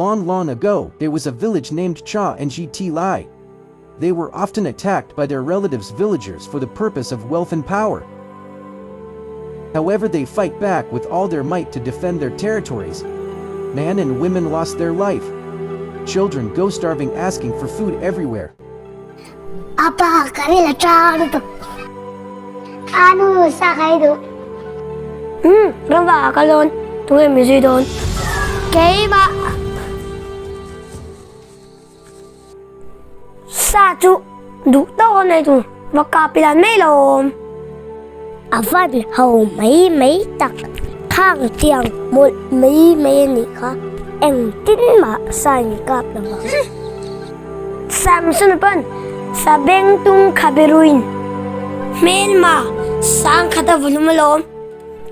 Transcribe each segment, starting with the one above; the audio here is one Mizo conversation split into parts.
Long, long ago, there was a village named Cha and Ji Lai. They were often attacked by their relatives villagers for the purpose of wealth and power. However, they fight back with all their might to defend their territories. Men and women lost their life. Children go starving asking for food everywhere. Apa ka ril a tang lutuk. Anu sa ka ei duh. Umm ramva ah ka lawn tunge mi zui dawn. Keimah sa chu duh tawk a nei tur va kap ila mai lo awm. A van ho mai mai tak khang tiang mawlh mai mai a nih kha engtin mah sa in kap lo vang. Samson pawn sabengtung khabe ruin hmelma sang khat a vulum alawm.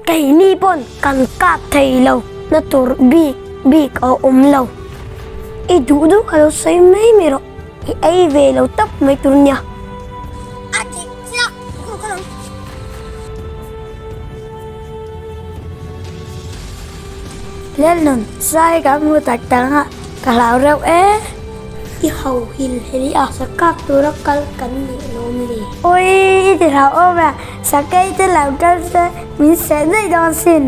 Keini pawn kan kap thei lo na tur bik bik a awm lo. I duh duh a lo sawi mai mai rawh, i ei ve lo tawp mai tur nia. A dik chiah ka lo. Lalnun, Sai ka hmu tak tak a, ka hlau reuh e. I ho hil heli a, sakak tura kal kan nih lawm le. Ui, i ti hlau awm e, sakei te lo kal se min seh daih dawn sin.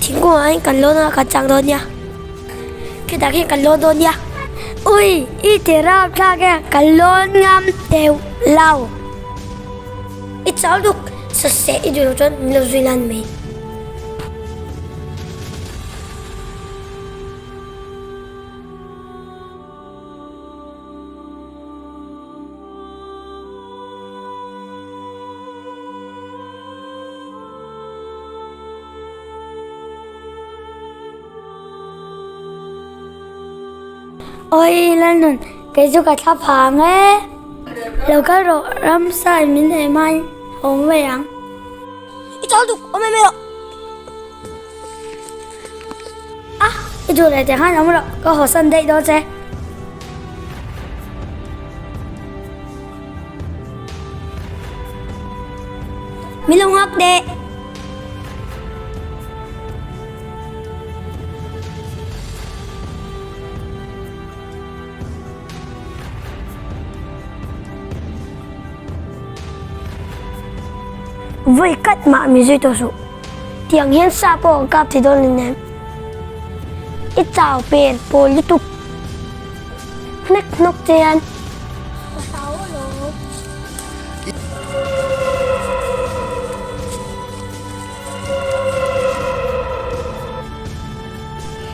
Thingkung ah hian kan lawn a, kan chang dawn nia. Khitah khian kan lawn dawn nia. Ui, i ti rapthlak e, ka lawn ngam deuh lo. I chau duk, saseh i duh loh chuan min lo zui lan mai. Oi Lalnun, kei chu ka thla phang e. Lo kal rawh, ramsa in min ei hmain awm ve ang. I chawl duk, awm em rawh. A, i duh leh teh khan awm rawh, ka hawsan daih dawn che. Min lo nghak teh. Vawi kat mah mi zui tawh suh. Tiang hian sa pawh ka kap thei dawn lo nem. I chau per pawl lutuk. Hnek hnawk che hian. Ka hlau alawm.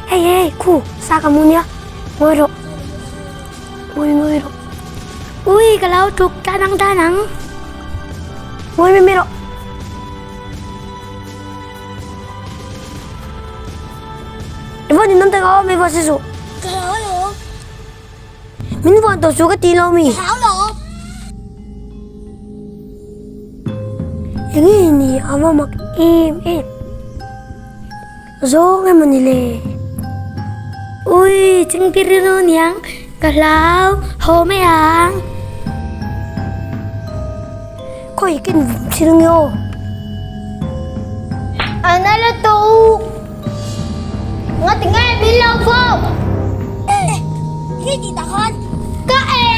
Hei hei khu sa ka mu nia. Ngawi rawh. Ngawi ngawi rawh. Ui ka lo tuk ta nang ta nang. Ngawi mai mai rawh. I vawn in awm tak a, mi vawn si suh. Ka hlau alawm. Min vawn tawh suh ka ti lo mi. Ka hlau alawm. Enge ni a va mak em em. Zawng emaw ni le. Ui, chingpir rilru niang, ka hlau, haw mai ang. Khawi ken vum thil nge aw. An a la tawh u. Nga ti nge min lo fawp. Khi ti tak khan ka e.